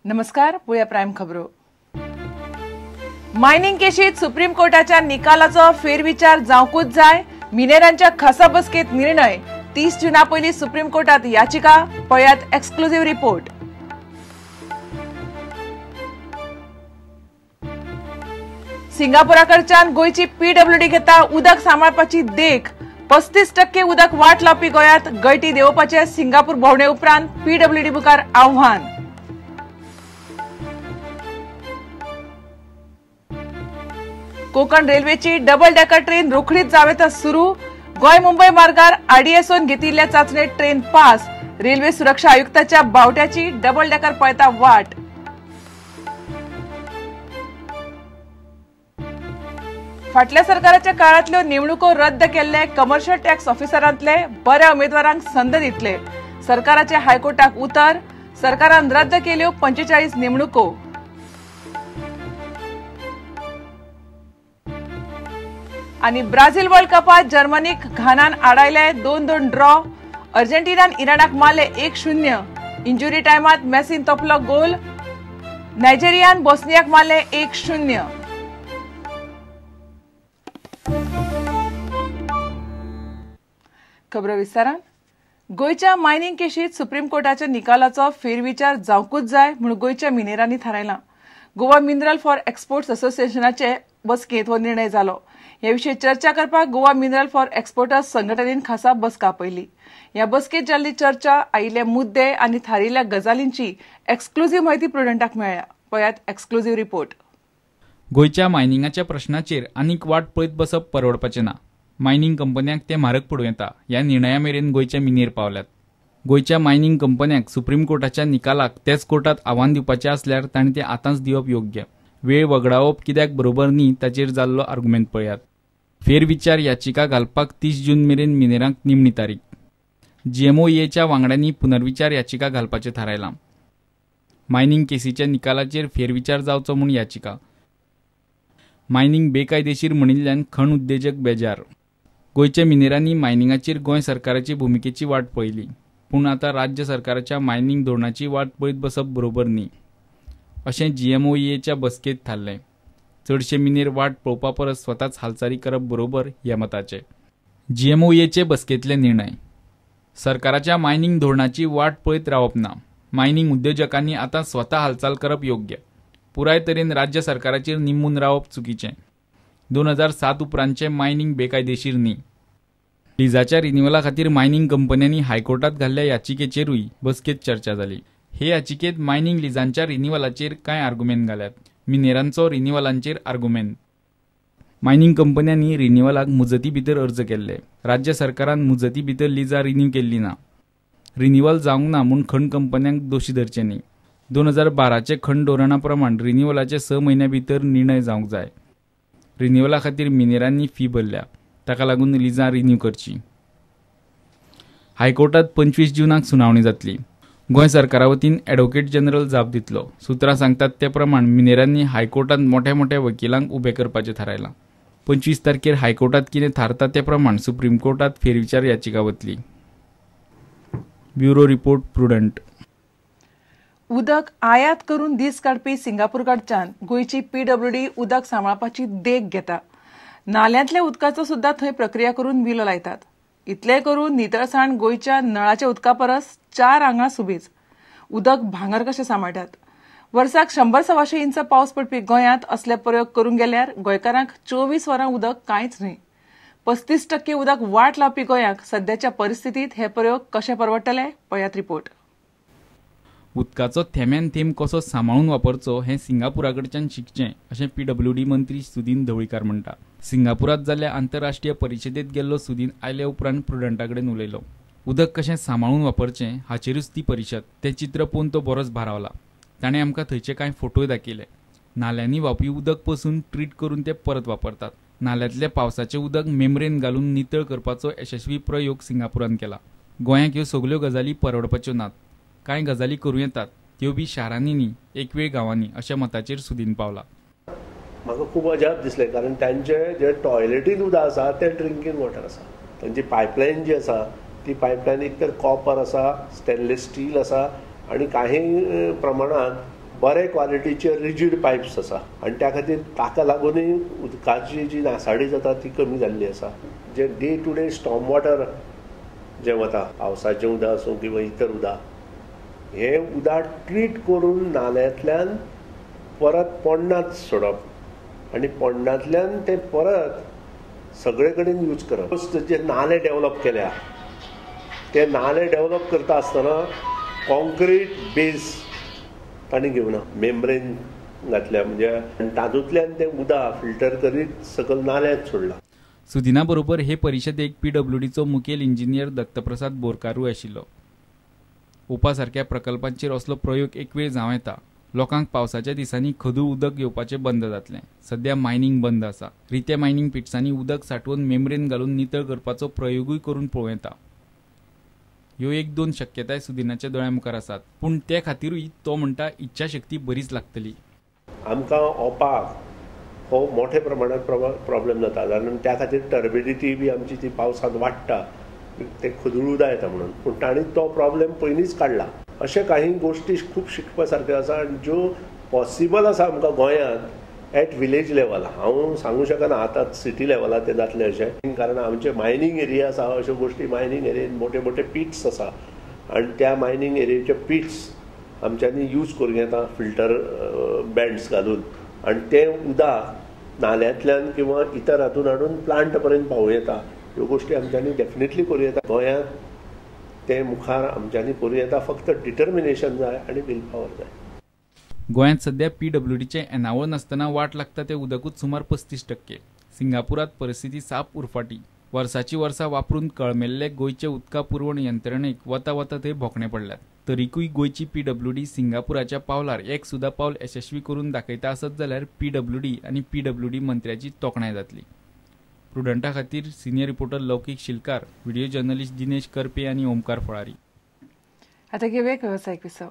नमस्कार, पळोवया प्रायम खबरो. मायनिंग केशीत सुप्रीम कोर्टाच्या निकालाचो फेरविचार जावंकूच जाय. मिनेरांच्या खासा बसकेत निर्णय. 30 जुना पयलीं सुप्रीम कोर्टात याचिका. पळयात एक्सक्लुझिव्ह रिपोर्ट. सिंगापुराकडच्यान गोंयची पीडब्ल्यूडी घेता उदक सांबाळपाची देख. 35% उदक वाट लावपी गोंयांत गळटी देंवोवपाचें सिंगापूर भोंवडे उपरांत पीडब्ल्यूडी मुखार आव्हान. कोकण रेल्वेची डबल डेकर ट्रेन रोखडीच जावं येता सुरू. गोंय मुंबय मार्गार आरडीएसओन घेतिल्ल्या चांचणेत ट्रेन पास. रेल्वे सुरक्षा आयुक्ताच्या बावट्याची डबल डेकर पळयता वाट. फाटल्या सरकाराच्या काळांतल्यो नेमणुको रद्द केल्ले कमर्शियल टॅक्स ऑफिसरांतले बऱ्या उमेदवारांक संद दितले. सरकाराचे हायकोर्टाक उतर. सरकारान रद्द केल्यो 45 नेमणुको. आनी ब्राझील वर्ल्ड कपात जर्मनीक घानान आडायले 2-2 ड्रॉ. अर्जेंटिनान इराणाक मारले 1-0. इंजुरी टायमात मेसीन तोपलो गोल. नायजेरियान बोस्नियाक मारले 1-0. खबरो विस्तारान. गोंयच्या मायनिंग केशीत सुप्रीम कोर्टाच्या निकालाचो फेरविचार जावंकूच जाय म्हूण गोंयच्या मिनेरांनी थारायलां. गोवा मिनरल फॉर एक्सपोर्ट्स असोसिएशनाचे बसकेंत हो निर्णय जालो. हे विशीं चर्चा करपाक गोवा मिनरल फॉर एक्सपोर्टर्स संघटनेन खासा बसका आपयली. ह्या बसकेंत जाल्ली चर्चा, आयिल्ले मुद्दे आनी थारिल्ल्या गजालींची एक्सक्लुझिव्ह म्हायती प्रुडंटाक मेळ्ळ्या. पळयात एक्सक्लुझिव्ह रिपोर्ट. गोंयच्या मायनिंगाच्या प्रश्नाचेर आनीक वाट पळयत बसप परवडपाचें ना. मायनिंग कंपन्यांक ते म्हारग पडूं येता ह्या निर्णया मेरेन गोंयचे मिनेर पावल्यात. गोंयच्या मायनिंग कंपन्यांक सुप्रीम कोर्टाच्या निकालाक तेच कोर्टात आव्हान दिवपाचें आसल्यार तांणी तें आतांच दिवप योग्य. वेळ वगडावप कित्याक बरोबर न्ही ताचेर जाल्लो आर्गुमेंट पळयात. फेरविचार याचिका घालपाक 30 जून मेरेन मिनेरांक निमणी तारीख. जीएमओईएच्या वांगड्यांनी पुनर्विचार याचिका घालपाचें थारायलां. मायनिंग केसीच्या निकालाचेर फेरविचार जावचो म्हूण याचिका. मायनिंग बेकायदेशीर म्हणिल्ल्यान खण उद्देजक बेजार. गोंयच्या मिनेरांनी मायनिंगाचेर गोंय सरकाराची भुमिकेची वाट पळयली, पूण आतां राज्य सरकाराच्या मायनिंग धोरणाची वाट पळयत बसप बरोबर न्ही अशें जीएमओईएच्या बसकेंत थारलें. चडशे मिनेर वाट पळोवपा परस स्वताच हालचाली करप बरोबर ह्या मताचे. जीएमओईएचे बसकेंतले निर्णय. सरकाराच्या मायनिंग धोरणाची वाट पळयत रावप ना. मायनिंग उद्योजकांनी आतां स्वता हालचाल करप योग्य. पुराय तरेन राज्य सरकाराचेर निंबून रावप चुकीचें. 2007 उपरांतचें मायनिंग बेकायदेशीर न्ही. लिजाच्या रिन्युअला खातीर मायनिंग कंपन्यांनी हायकोर्टात घाल्ल्या याचिकेचेरूय बसकेंत चर्चा जाली. हे याचिकेंत मायनिंग लिजांच्या रिन्युअलाचेर कांय आर्गुमेंत घाल्यात. मिनेरांचो रिन्युअलांचेर आर्गुमेंत. मायनिंग कंपन्यांनी रिन्युअलाक मुजती भितर अर्ज केल्ले. राज्य सरकारान मुजती भितर लिजां रिन्यू केल्ली ना. रिन्युअल जावंक ना म्हूण खण कंपन्यांक दोशी धरचें न्ही. 2012 खण धोरणा प्रमाण रिन्युअलाचे 6 म्हयन्या भितर निर्णय जावंक जाय. रिन्युअला खातीर मिनेरांनी फी भरल्या, ताका लागून लिजां रिन्यू करची. हायकोर्टात 25 जुनाक सुनावणी जातली. गोंय सरकारा वतीन ॲडव्होकेट जनरल जाप दितलो. सुत्रां सांगतात ते प्रमाण मिनेरांनी हायकोर्टात मोठ्या मोठ्या वकिलांक उबे करपाचें थारायलां. 25 तारखेर हायकोर्टात कितें थारता ते प्रमाण सुप्रीम कोर्टात फेरविचार याचिका वतली. Bureau report, Prudent. उदक आयात करून दीस काडपी सिंगापूर कडच्यान गोंयची पीडब्ल्यूडी उदक सांबाळपाची देख घेता. नाल्यांतल्या उदकाचो सुद्दां थंय प्रक्रिया करून विलो लायतात. इतलें करून नितळसाण गोंयच्या नळाच्या उदका परस 4 आंगां सुबीज. उदक भांगर कशें सांबाळटात. वर्साक 100-125 इंच पावस पडपी गोंयांत असले प्रयोग करूंक गेल्यार गोंयकारांक 24 वरां उदक कांयच न्हय. 35% उदक वाट लावपी गोंयाक सद्याच्या परिस्थितींत हे प्रयोग कशे परवडटले? पळयात रिपोर्ट. उदकाचो थेंब्यान थेंब कसो सांबाळून वापरचो हें सिंगापुरा कडच्यान शिकचें अशें पीडब्ल्यूडी मंत्री सुदीन ढवळीकार म्हणटा. सिंगापुरात जाल्ल्या आंतरराष्ट्रीय परिशदेंत गेल्लो सुदीन आयले उपरांत प्रुडंटा कडेन उलयलो. उदक कशें सांबाळून वापरचें हाचेरूच ती परिशद. तें चित्र पळोवन तो बरोच भारावला. ताणें आमकां थंयचे कांय फोटोय दाखयले. नाल्यांनी व्हांवपी उदक पसून ट्रीट करून ते परत वापरतात. नाल्यांतलें पावसाचें उदक मेम्ब्रेन घालून नितळ करपाचो यशस्वी प्रयोग सिंगापुरान केला. गोंयाक ह्यो सगल्यो गजाली परवडपाच्यो नात. कांय गजाली करूं येतात, त्यो बी शारांनी न्ही, एक वेळ गांवांनी अशा मताचेर सुदीन पावला. म्हाका खूब अजाप दिसलें, कारण तांचे जे टॉयलेटीन उदक आसा तें ड्रिंकींग वॉटर आसा. तांची पायपलायन जी आसा ती पायपलायन एक तर कॉपर आसा, स्टेनलेस स्टील आसा आनी काही प्रमाणात बरे क्वॉलिटीचे रिजीड पायप्स आसा आनी त्या खातीर ताका लागूनय उदकाची जी नासाडी जाता ती कमी जाल्ली आसा. जे day to day storm water जें वता, पावसाचें उदक आसूं किंवा इतर उदक, हें उदक ट्रीट करून नाल्यांतल्यान परत पोंडांत सोडप आनी पोंडांतल्यान तें परत सगळे कडेन यूज करप. जे नाले डेवलप केल्या ते नाले डेवलप करता आसतना कॉन्क्रीट बेस तांणी घेवना, मेम्ब्रेन घातल्या, म्हणजे तातूंतल्यान तें उदक फिल्टर करीत सकयल नाल्यांत सोडलां. सुदिना बरोबर हे परिशदेक पीडब्ल्यूडीचो मुखेल इंजिनियर दत्तप्रसाद बोरकारूय आशिल्लो. ओपा सारक्या प्रकल्पांचेर असलो प्रयोग एक वेळ जावं येता. लोकांक पावसाच्या दिसांनी खदूळ उदक येवपाचें बंद जातलें. सध्या मायनिंग बंद आसा. रित्या मायनिंग पिट्सांनी उदक सांठोवन मेम्ब्रेन घालून नितळ करपाचो प्रयोगूय करून पळोवं येता. ह्यो एक दोन शक्यताय सुदिनाच्या दोळ्या मुखार आसात, पूण ते खातीरूय तो म्हणटा इच्छाशक्ती बरीच लागतली. आमकां ओपाक हो मोठ्या प्रमाणात प्रॉब्लेम जाता, कारण त्या खातीर टर्बिडिटी बी आमची ती पावसांत वाडटा, ते खदूळ उदक येता म्हणून. पूण तांणी तो प्रॉब्लेम पयलींच काडला. अशे काही गोष्टी खूब शिकपा सारक्यो आसा आनी ज्यो पॉसिबल आसा आमकां गोंयांत एट विलेज लेवल. हांव सांगू शकना आतां सिटी लेवलार तें जातलें अशें, कारण आमचे मायनींग एरिया आसा, अश्यो गोष्टी मायनींग एरियेन मोठे मोठे पिट्स आसा आनी त्या मायनींग एरियेचे पिट्स आमच्यांनी यूज करूं येता फिल्टर बँड्स घालून आनी तें उदक नाल्यांतल्यान किंवा इतर हातून हाडून प्लांट पर्यंत पावूं येता. ह्यो गोष्टी आमच्यांनी डेफिनेटली करूं येता. गोंयांत ते मुखार आमच्यांनी करूं येता, फक्त डिटर्मिनेशन जाय आनी will power जाय. गोंयांत सध्या पीडब्ल्यूडीचें येणावळ नासतना वाट लागता तें उदकूच सुमार 35%. सिंगापुरांत परिस्थिती साप उरफाटी. वर्साची वर्सां वापरून कळमेल्ले गोंयचे उदका पुरवण यंत्रणेक वता वता थंय भोंकणे पडल्यात. तरीकूय गोंयची पीडब्ल्यूडी सिंगापुराच्या पावलार एक सुद्दां पावल यशस्वी करून दाखयता आसत जाल्यार पीडब्ल्यूडी आनी पीडब्ल्यूडी मंत्र्याची तोखणाय जातली. प्रुडंटा खातीर senior reporter Laukik Shilkar, video journalist Dinesh Karpe आनी ओमकार फळारी. आतां घेवया वेवसायीक विसव.